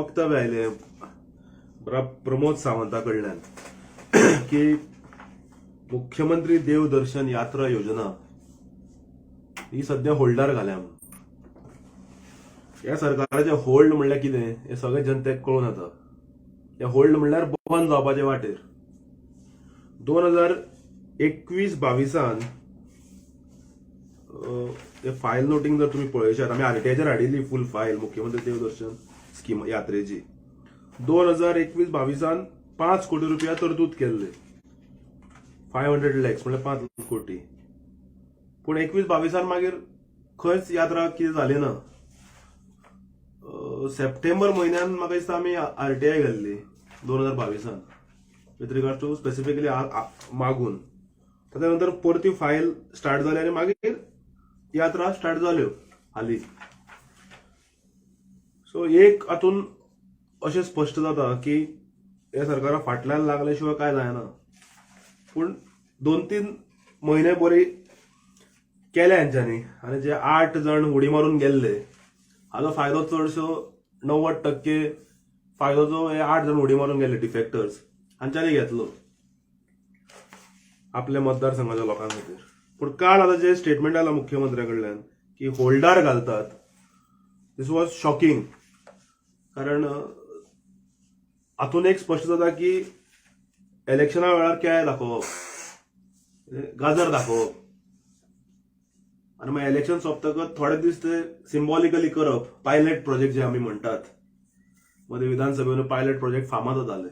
वक्तव्य आयलें प्रमोद सावंता कडल्यान की मुख्यमंत्री देव दर्शन यात्रा योजना ही सध्या होल्डार घाल्या म्हणून. ह्या सरकाराचें होल्ड म्हणल्यार कितें हें सगळें जनतेक कळून येता. हे होल्ड म्हणल्यार बंद जावपाचे वाटेर. 2021-22 ते फायल नोटींग जर तुमी पळयशात, आमी आरटीआयचेर हाडिल्ली फूल फायल मुख्यमंत्री देवदर्शन स्कीम यात्रेची. 2021-22 5 कोटी रुपया तरतूद केल्ले, 500 लॅक्स म्हणल्यार 5 कोटी. पूण 21-22 मागीर खंयच यात्रा कितें जाली ना. सप्टेंबर म्हयन्यान म्हाका दिसता आमी आरटीआय घाल्ली 2022 विथ रिगार्ड टू स्पेसिफिकली मागून. ताच्या नंतर परती फायल स्टार्ट जाली आनी मागीर यात्रा स्टार्ट जाल्यो हाली. सो एक हातून अशें स्पश्ट जाता की हे सरकारा फाटल्यान लागले शिवाय काय जायना. पूण 2-3 म्हयने बरी केले हेंच्यांनी आनी जे आठ जाण उडी मारून गेल्ले हाजो फायदो चडसो, 90% फायदो जो हे आठ जाण उडी मारून गेल्ले डिफेक्टर्स हांच्यांनी घेतलो आपल्या मतदारसंघाच्या लोकां खातीर. पूण काल आतां जे स्टेटमेंट आयलां मुख्यमंत्र्या कडल्यान की होल्डार घालतात, this was shocking. कारण हातून एक स्पश्ट जाता की इलेक्शना वेळार केळें दाखोवप, गाजर दाखोवप आनी मागीर इलेक्शन सोंपतकच थोडे दीस ते सिम्बॉलिकली करप. पायलट प्रोजेक्ट जे आमी म्हणटात, मदीं विधानसभेन पायलट प्रोजेक्ट फामाद जाताले.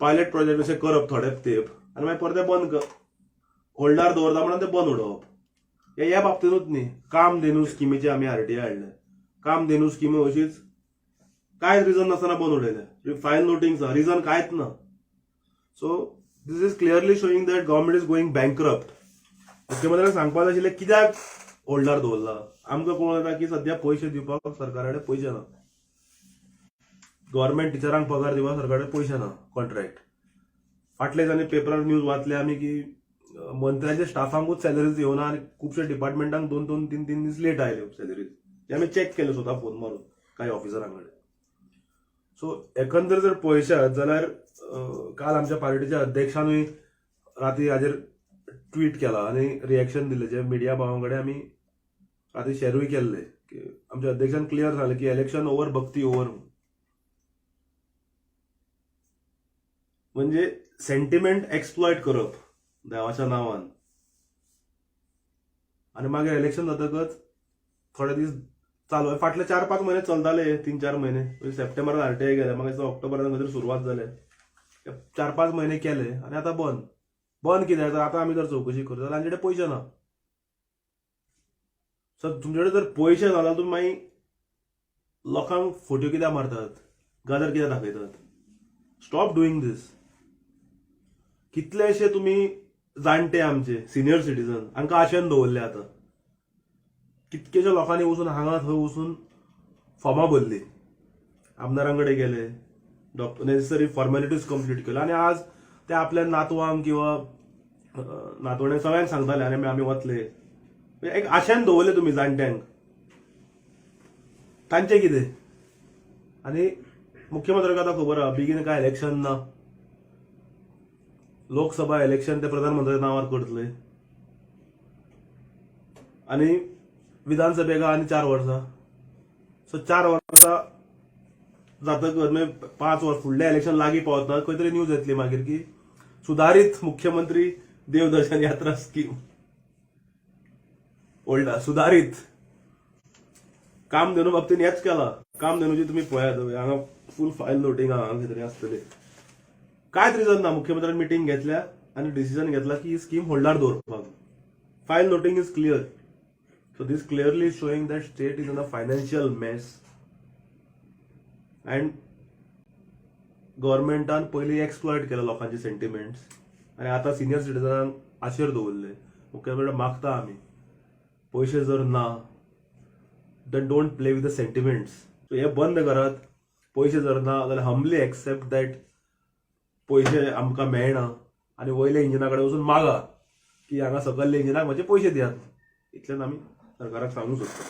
पायलट प्रोजेक्ट अशें करप थोडे तेंप आनी मागीर परते बंद, होल्डार दवरता म्हणून ते बंद उडोवप. हे ह्या बाबतीनूच न्ही, कामधेनू स्किमीचे आमी आरटीआय हाडले. कामधेनू स्कीम अशीच कांयच रिजन नासतना बंद उडयले. फायल नोटींग रिजन कांयच ना. So this is clearly showing that government is going bankrupt. मुख्यमंत्र्यांक सांगपाक जाय आशिल्लें, कित्याक होल्डार दवरला? आमकां कळून येता की सध्या पयशे दिवपाक सरकारा कडेन पयशे ना. गव्हर्मेंट टिचरांक पगार दिवपाक सरकारा कडेन पयशे ना. कॉन्ट्रॅक्ट फाटल्या दिसांनी पेपरार न्यूज वाचले आमी की मंत्र्यांच्या स्टाफांकूच सॅलरीज येवना आनी खुबशे डिपार्टमेंटांक दोन दोन तीन तीन दीस लेट आयल्यो सॅलरीज, जे आमी चॅक केले स्वता फोन मारून कांय ऑफिसरां कडेन. सो एकंदर जर पळयशात जाल्यार काल आमच्या पार्टीच्या अध्यक्षानूय राती हाजेर ट्वीट केला आनी रिएक्शन दिलें, जे मिडिया भावां कडेन आमी राती शेरूय केल्ले की आमच्या अध्यक्षान क्लियर सांगलें की इलेक्शन ओव्हर, भक्ती ओव्हर. म्हणजे सेंटिमेंट एक्सप्लॉयट करप देवाच्या नांवान आनी मागीर इलेक्शन जातकच थोडे दीस चालू. फाटले 4-5 म्हयने चलताले, 3-4 म्हयने. सप्टेंबरान आरटीआय गेले, म्हाका दिसता ऑक्टोबरान खंय तरी सुरवात जाले. 4-5 म्हयने केले आनी आतां बंद. बंद कित्याक? तर आतां आमी जर चवकशी करता जाल्यार तांचे कडेन पयशे ना. सो तुमचे कडेन जर पयशे ना जाल्यार तुमी मागीर लोकांक फोट्यो कित्याक मारतात, गाजर कित्याक दाखयतात? Stop doing this. कितलेशे तुमी जाणटे, आमचे सिनियर सिटीजन हांकां आशेन दवरले. आतां कितकेशे लोकांनी वचून हांगा थंय वचून फॉर्मां भरली, आमदारां कडेन गेले, नेसेसरी फॉर्मेलिटीज कंप्लीट केल्यो आनी आज ते आपल्या नातवांक किंवा नातवण्यांक सगळ्यांक सांगताले आनी आमी वतले. म्हणजे एक आशेन दवरले तुमी जाणट्यांक, तांचें कितें? आनी मुख्यमंत्र्याक आतां खबर आहा, बेगीन काय इलेक्शन ना. लोकसभा इलेक्शन ते प्रधानमंत्र्याच्या नांवार करतले आनी विधानसभेक आनी 4 वर्सां. सो 4 वर्सां जातकच, मागीर 5 वर्स, फुडलें इलेक्शन लागीं पावता, खंय तरी न्यूज येतली मागीर की सुधारीत मुख्यमंत्री देवदर्शन यात्रा स्कीम होल्डा. सुधारीत कामधेनू बाबतीन हेच केला. कामधेनूची तुमी पळयात, हांगा फूल फायल नोटींग हांगा खंय तरी आसतली. कांयच रिजन ना. मुख्यमंत्र्यान मिटींग घेतल्या आनी डिसिजन घेतला की ही स्कीम होल्डार दवरपाक. File noting is clear. So this clearly showing that state is in a financial mess and गव्हर्मेंटान पयलीं एक्सप्लॉयट केला लोकांचे सेंटिमेंट्स आनी आतां सिनियर सिटीजनांक आशेर दवरले. मुख्यमंत्री मागता आमी, पयशे जर ना then don't play with the sentiments. So हे बंद करात. पयशे जर ना जाल्यार हंबली एक्सेप्ट that पयशे आमकां मेळना आनी वयल्या इंजिना कडेन वचून मागा की हांगा सकल्ल्या इंजिनाक मातशे पयशे दियात. इतल्यान आमी सरकाराक सांगूंक सोदता.